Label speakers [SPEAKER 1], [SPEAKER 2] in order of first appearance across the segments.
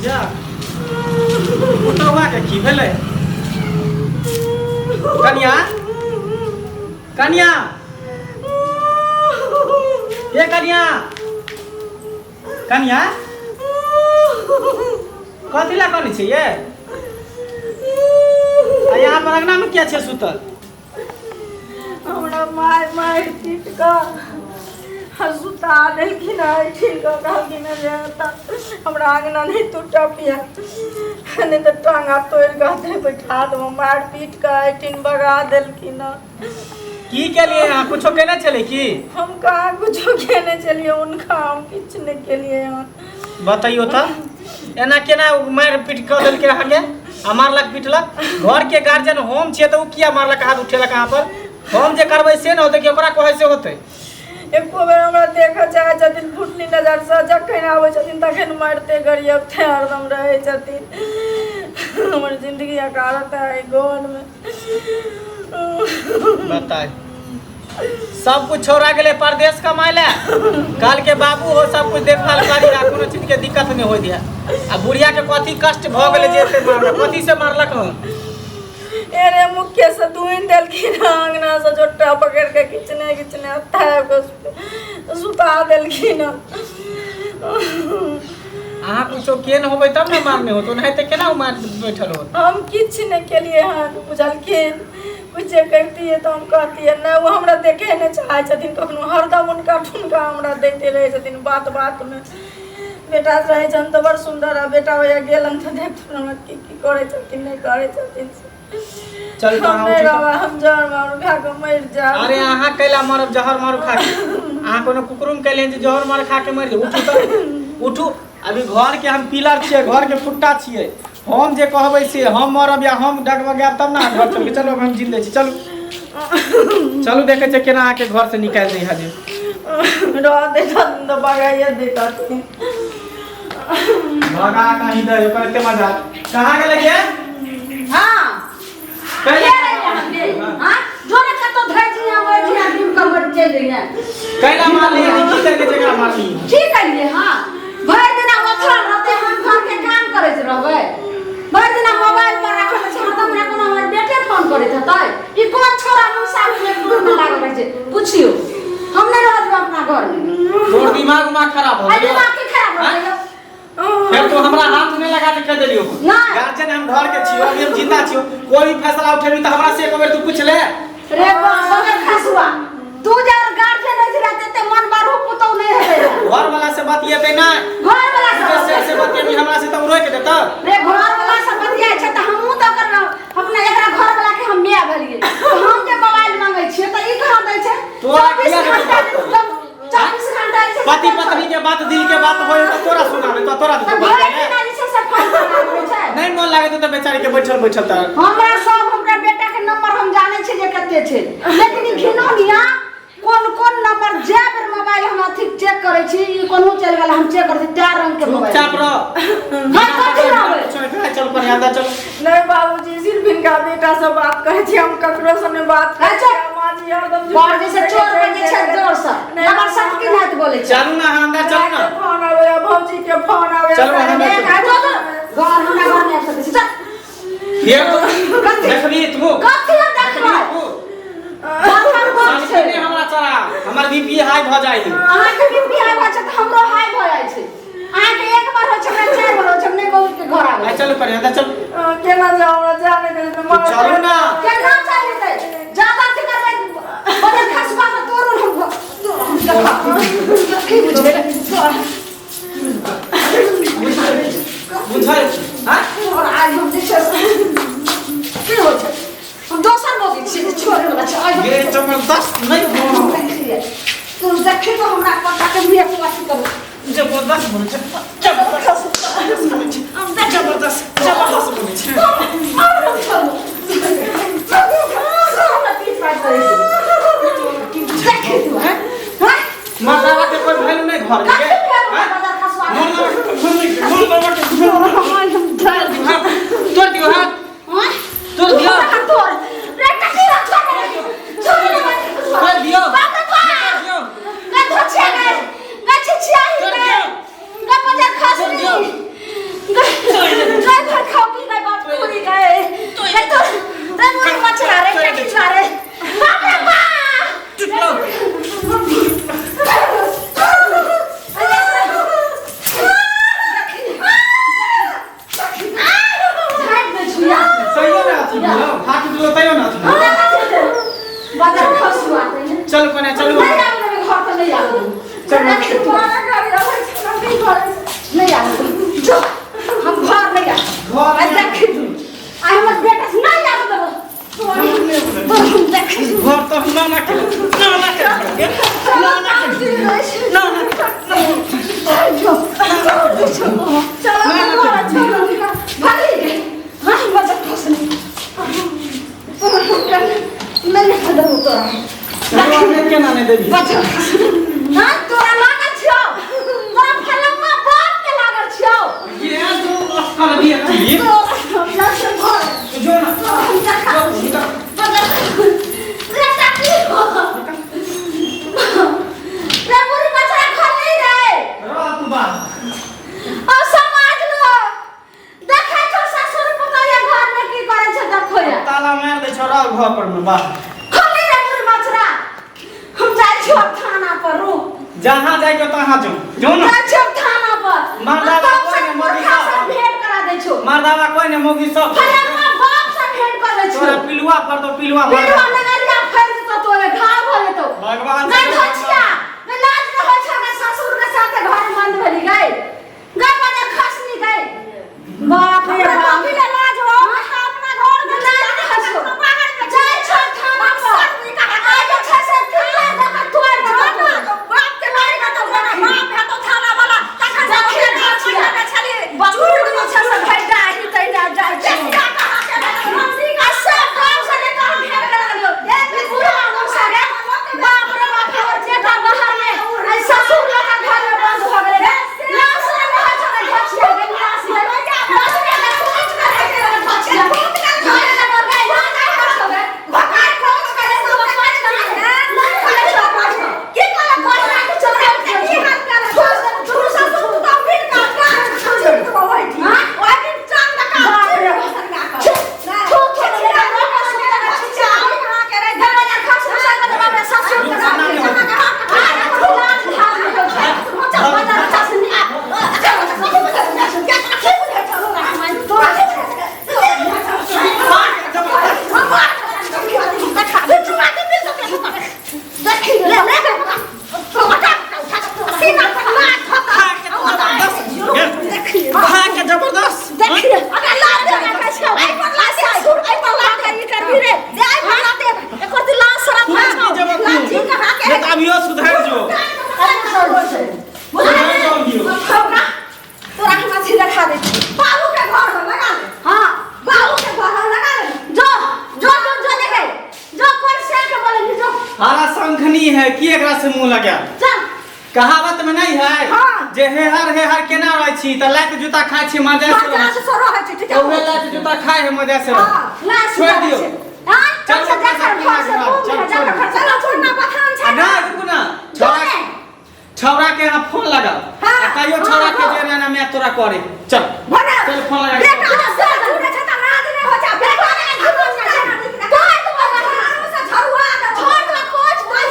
[SPEAKER 1] जा पुतौआ के की भेलै कनिया कनिया ए कनिया कनिया कथी ला कनै छै ये आ यहाँ पर अंगना में किया छै सुतल
[SPEAKER 2] हमरा माय मारि पीट कऽ आ सुता देलखिन एहिठिन कऽ कहलखिन जे तऽ हमरा अङ्गना नहि तू टपिया नहि तऽ टाँगा तोड़ि कऽ हाथे बैठा देबो मारि पीट कऽ एहिठिन भगा देलखिन हँ
[SPEAKER 1] की केलिए अहाँ कुछो केने छलै की
[SPEAKER 2] हम कहाँ कुछो केने छलियै हुनका हम किछु नहि केलियै हन
[SPEAKER 1] बतैयो तऽ एना केना मारि पीट कऽ देलकै अहाँके आ मारलक पीटलक घरके गार्जियन हम छियै तऽ ओ किया मारलक हाथ उठेलक अहाँ पर हम जे करबै से ने होतै कि ओकरा कहै से होतै
[SPEAKER 2] एको बेर हमरा देखऽ चाहै छथिन फुटनी नजरसँ जखन आबै छथिन तखन मारिते गरियबते हरदम रहै छथिन हमर जिन्दगी अकारत है घरमे
[SPEAKER 1] बताए सब कुछ छोड़ा गेलै परदेश कमाय ले कहल के बाबू हो सब कुछ देखभाल करी आ कोनो चीज के दिक्कत नहीं होय दिया आ बुढ़िया के कथी कष्ट भ गेलै जे एते मारलक कथी से मारलक हन
[SPEAKER 2] एने मुख्य से धुइन देलखिन अंगना से जोट्टा पकड़ के खींचने खींचने हत्था सुता देलखिन
[SPEAKER 1] अहाँ कुछो केन होबै तब ने मारने होतो नहीं तऽ केना मार बैठल होत
[SPEAKER 2] हम किछु नहि केलियै हन बुझलखिन किछु जे करितियै तऽ हम कहतियै नहि ओ हमरा देखै नहि चाहै छथिन कखनो हरदम हुनका ठुनका हमरा दैते रहै छथिन बात बातमे बेटा रहै छनि तऽ बड़ सुन्दर आ बेटा होइया गेलन तऽ देखथुन हमरा की की करै छथिन नहि करै छथिन से
[SPEAKER 1] चल तऽ
[SPEAKER 2] हम
[SPEAKER 1] अहाँ
[SPEAKER 2] नहि
[SPEAKER 1] उठू तऽ।
[SPEAKER 2] रहबै हम जहर मारू खा कऽ मरि जायब
[SPEAKER 1] अरे अहाँ कैला मरब जहर मारू खा के अहाँ कोनो कुकुरुम कैले जे जहर मारू खा के मरि जाउ उठू तऽ उठू अभी घर के हम पिलर छियै घर के फुट्टा छियै हम जे कहबै से हम मरब या हम डगमगायब तब ने अहाँ घर चलबै चलू हम जिंदे छी चलू चलू देखै छियै केना अहाँके घर से निकालि दै हजे
[SPEAKER 2] रह दैतथिन तऽ भगाइए दैतथिन
[SPEAKER 1] भगा कहीं दे ओकर एते मजा कहाँ गेलै के
[SPEAKER 3] हाँ
[SPEAKER 1] कैला
[SPEAKER 3] हाँ जोरे कतौ धरि जी हम ओहि जी आदमी कमर चलि जइहे
[SPEAKER 1] कैला मारली की करके जकरा मारली
[SPEAKER 3] की करिए हाँ भरि दिना ओथरल रहतै हम घर के काम करैत रहबै भरि दिना मोबाइल पर राखल छै हरदम हमरा कोनो हमर बेटे फोन करैत हेतै ई कोन छोरा मुसा में फोन में लागल रहै छै पुछियो हम नहि रहऽ देबै अपना घर में
[SPEAKER 1] तोर दिमाग उमाग खराब हो
[SPEAKER 3] आ
[SPEAKER 1] गेलो
[SPEAKER 3] दिमाग की खराब हो गेलो
[SPEAKER 1] फिर तो हमरा हाथ नहीं लगा के कह देलियो
[SPEAKER 3] नहीं।
[SPEAKER 1] गार्जियन हम घर के छियो अभी हम जिंदा छियो कोई भी फैसला उठेबी तो हमरा से एक बेर तू पूछ ले
[SPEAKER 3] रे बगर खसुआ तू जे गार्जियन रहै छलै ते मन बारहो पुतौ नहि हेतै रहे।
[SPEAKER 1] घर वाला से बतियेतै ना
[SPEAKER 3] घर वाला
[SPEAKER 1] से से से बतियेबी हमरा से तो रोक देता
[SPEAKER 3] रे घर वाला सब बतियाइ छै तऽ हमहूँ तऽ ओकर अपना एकरा घर वाला के हम माय भेलियै तऽ हम जे मोबाइल मांगै छियै तऽ ई कहाँ दै छै
[SPEAKER 1] तोरा
[SPEAKER 3] चौबीस
[SPEAKER 1] किया
[SPEAKER 3] घंटा चौबीस घंटा जे छै से
[SPEAKER 1] पति
[SPEAKER 3] फोन
[SPEAKER 1] पत्नी के बात दिल के बात होय तो तोरा सुनाबे तो तोरा
[SPEAKER 3] तऽ भरि दिना जे छै से फोन पर लागल छै
[SPEAKER 1] नहीं मन लागे तो बेचारी के बैठल बैठल त
[SPEAKER 3] हमरा सब हमरा बेटा के नंबर हम जानै छियै जे कते छै लेकिन ई घिनौनिया कोन कोन नंबर जे बेर मोबाइल हम अथी चेक करै छी ई कोनो चलि गेल हम चेक करै छी तै रंग के मोबाइल
[SPEAKER 1] चुपचाप रह
[SPEAKER 3] हम कथी रहबै
[SPEAKER 1] चल चल चल पर याद चल
[SPEAKER 2] नहि बाबूजी सिर्फ हिनका बेटा से बात करै छी हम ककरो से नहि बात करै छी
[SPEAKER 3] अच्छा।
[SPEAKER 2] माँ जी हरदम
[SPEAKER 3] पर जे छै चोर बजै छै जोर से
[SPEAKER 2] नहि,
[SPEAKER 3] नंबर सब की नहि बोलै छै
[SPEAKER 1] चलू ना अहाँ अंदर चलू ना
[SPEAKER 2] फोन आबैया भौजी के फोन आबैया
[SPEAKER 1] चलू, अहाँ
[SPEAKER 3] ए, आ जो जो घर हमरा घर नहि आबि सकै छी चल
[SPEAKER 1] ये तो देखबी तू
[SPEAKER 3] कथी हम देखबै बड़का बात छै
[SPEAKER 1] सामने हमरा चला हमर बीपी हाई भ जाइ है
[SPEAKER 3] अहाँके बीपी हाई भऽ छै तऽ हमरो हाई भऽ जाइ छै अहाँके एक बार होइ छै हमरा चारि बार होइ छै हम नहि बहुत के घर आबै
[SPEAKER 1] आ चलू पर अंदर चल
[SPEAKER 2] केना जाउ हमरा जा नहि देलकै माँ
[SPEAKER 1] चलू ना
[SPEAKER 3] केना चलि जेतै ज्यादा अथी करबै बड़े खसबा के तोड़ू हम हम देखा की बुझबै तोड़
[SPEAKER 1] बुझल हां
[SPEAKER 3] और आज हम जे छै से की होइ छै हम दोसर मौगी छियै जे छोड़े वला छै आइ हम
[SPEAKER 1] ये जबरदस्त नहीं हो
[SPEAKER 3] तू देखी तो हमरा पता के मुँह के अथी करू
[SPEAKER 1] जबरदस्त बोलै छै जबरदस्त बोलै छै जबरदस्त जबरदस्त बोलै छै मर्दावा के कोई वैल्यू नहीं घर के हैं? मर्दावा के कोई वैल्यू नहीं मर्दावा के कोई तोड़ दियो हाथ तोड़ दियो तोड़ दियो तोड़ि दै छी।
[SPEAKER 3] रे बाप रे बाप
[SPEAKER 1] टुटलो
[SPEAKER 3] झाड़ि दै छी या।
[SPEAKER 1] तैयो ने अथी भेलौ हाथ टुटलो तैयो ने अथी भेलौ।
[SPEAKER 3] बाजार खसुआ तैने।
[SPEAKER 1] चलू कोने चलू
[SPEAKER 3] नहीं आबू देबै, घर पर नहीं आबू देबै।
[SPEAKER 1] चलू।
[SPEAKER 3] देखी तू। नहीं आबू देबै। जो, हम घर नहीं आबू।
[SPEAKER 1] घर
[SPEAKER 3] आइ
[SPEAKER 1] नहीं
[SPEAKER 3] देखी तू। आइ हमर बेटा से नहीं आबू देबै। तोरा हम देखी तू।
[SPEAKER 1] घर तऽ हम नाना के नाना के नाना के नाना
[SPEAKER 3] जो, चलो घर छोड़ो। भागी गे। हाँ, बाजार खसनी। तोरा हम नहीं आबू देबै तोरा।
[SPEAKER 1] के केना नहि देबी
[SPEAKER 3] बच्चा हाँ तोरा लागल छियौ तोरा फलम्मा बाप के लागल छियौ
[SPEAKER 1] ये तू अस्कर दिए छी
[SPEAKER 3] हमरा से घर
[SPEAKER 1] जो ना
[SPEAKER 3] हम देखा
[SPEAKER 1] जो, निकल।
[SPEAKER 3] रे की हो रे बुढ़ी बच्चा घर नहीं रे
[SPEAKER 1] रह तू बा
[SPEAKER 3] और समाज लोग देखै छौ ससुर पुतोह घर में की करै छै देखो या
[SPEAKER 1] ताला मार दै छौ रह घर पर में बा
[SPEAKER 3] खोली रे बुढ़ी बच्चा हम जाइ छियौ अब थाना पर रुक
[SPEAKER 1] जहाँ जाइके तहाँ जो जो ना
[SPEAKER 3] जाइ छियौ अब थाना पर
[SPEAKER 1] मर्दावा
[SPEAKER 3] बाप
[SPEAKER 1] कोइ
[SPEAKER 3] से
[SPEAKER 1] ने मोदी
[SPEAKER 3] मूर्खा से
[SPEAKER 1] साहब।
[SPEAKER 3] भेंट करा दै छौ
[SPEAKER 1] मर्दावा कोइ ने मौगी सब
[SPEAKER 3] फलाना बाप से भेंट कर दै छौ
[SPEAKER 1] तोरा पिलुआ पर तो पिलुआ मर
[SPEAKER 3] पिलुआ नगरिया फैल जेतौ तोरे घाव भऽ जेतौ
[SPEAKER 1] भगवान
[SPEAKER 3] नहि होइ छिया नहि लाज नहि होइ छौ ने ससुर के साथे घर बंद भेली गई गई बजे खसनी गई बाप रे
[SPEAKER 2] हमरा
[SPEAKER 3] बाप
[SPEAKER 2] कथी ले लाज हो अपना घर में
[SPEAKER 3] लाज नहि होइ छौ जाइ छौ थाना पर आइ जे छै से किला दऽ कऽ तोड़ि देतौ तोरा।
[SPEAKER 2] बाप के मारेगा तो बाप है तो थाना वाला तखन
[SPEAKER 3] देखिए
[SPEAKER 2] जाके
[SPEAKER 3] छिया।
[SPEAKER 2] में छली
[SPEAKER 3] बकूर जे छै से भैटा ही तहिना जाइ छौ। आ सब गाँव से ने तोहर भेंट करा दियौ। ई बुढ़ा मौसा गे, बाप रे बाप, हमर बेटा बाहर में, आ ससुर लऽ कऽ घर में बंद भऽ गेलै रे। लाज शरम नहि होइ छौ रे घचिया गे, लाज गे। लाज गे, कोच करै छै रे घचिया। घरे लग गई, लाज नहि होइ छौ गे। भगाइ कोच करै छौ, कोच करै छौ। नहि करै छौ कोच। की कहलक घर राखि चोरा के की हाल करै छौ? हाँ? बाप रे बाप। थू थू रे, रोका सुनता घचिया। दरवाजा खस खस के बाप रे ससुर के
[SPEAKER 1] खा के जबरदस्त नहीं तो अभियो सुधर जो सुधर जो अभियो
[SPEAKER 3] तोरा के मछली रखा दे
[SPEAKER 2] बाबू के घर में लगा ले
[SPEAKER 3] हाँ
[SPEAKER 2] बाबू के घर में लगा ले
[SPEAKER 3] जो जो जो जो ले गए जो कोई से के बोले जो
[SPEAKER 1] हरा शंखनी है की एकरा से मुंह लगा
[SPEAKER 3] चल
[SPEAKER 1] कहावत में नहीं है
[SPEAKER 2] हाँ।
[SPEAKER 1] जे हेहर हेहर केना रहै छी तऽ लात जूता खाइ छी मजा से
[SPEAKER 2] मजा
[SPEAKER 1] रहै
[SPEAKER 2] से रहै छी ठीक
[SPEAKER 1] छी। उहे लात जूता खाइ है मजा से रहै
[SPEAKER 2] हाँ।
[SPEAKER 3] ना
[SPEAKER 1] छोड़ दियो।
[SPEAKER 3] हां
[SPEAKER 1] चल,
[SPEAKER 3] चल जाकर घर से घूम
[SPEAKER 1] चल,
[SPEAKER 3] ले जाकर
[SPEAKER 1] छोड़।
[SPEAKER 3] घर
[SPEAKER 2] चलो छोड़ना बथान
[SPEAKER 1] आ
[SPEAKER 2] छै
[SPEAKER 1] ना रुकू ना छौड़ा
[SPEAKER 3] ने।
[SPEAKER 1] छौड़ा के यहाँ फोन लगाओ
[SPEAKER 2] हाँ,
[SPEAKER 1] आ कहियो छौड़ा के जे ना मैं तोरा करे चल
[SPEAKER 2] भरा
[SPEAKER 1] चल फोन लगा
[SPEAKER 2] बेटा से झूठे छै त लाज नहि हो जा बेटा ने झूठे
[SPEAKER 3] तोड़ दो
[SPEAKER 2] से झरुआ दे
[SPEAKER 3] छोड़ दो कोच नहीं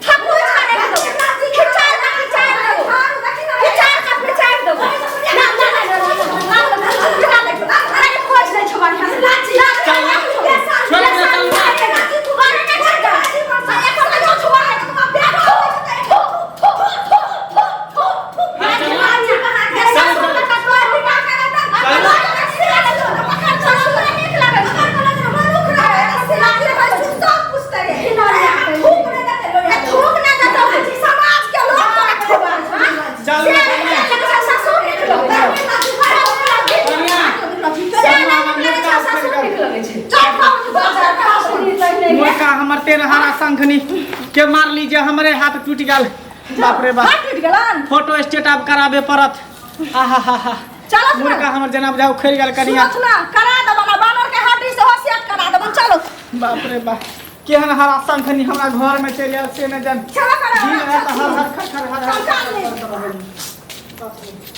[SPEAKER 3] थकुच करे दो खिचार का खिचार दो खिचार का खिचार दो ना ना ना ना ना ना ना अरे कोच नहीं छोड़ लाची
[SPEAKER 1] चल, छोड़ दे, चल। चल मुर्खा हमर तेरे हरा शंखनी के मार लीजिए हमरे हाथ टूट गेल बाप रे बाप फोटो स्टेट आब कराबे पड़त आहा हा हा
[SPEAKER 2] चलो
[SPEAKER 1] मुर्गा हमर जेना बुझाउ उखड़ि गेल कनिया
[SPEAKER 2] सुनत ना करा देबो ना बानर के हड्डी से होशियार करा देबो चलो
[SPEAKER 1] बाप रे बाप केहन हरा शंखनी हमरा घर में चलि आयल से नहि जान
[SPEAKER 2] चलो करा
[SPEAKER 1] दिन राति हर हर खर खर हर हर
[SPEAKER 2] चल, चल।
[SPEAKER 1] खर खर रहल।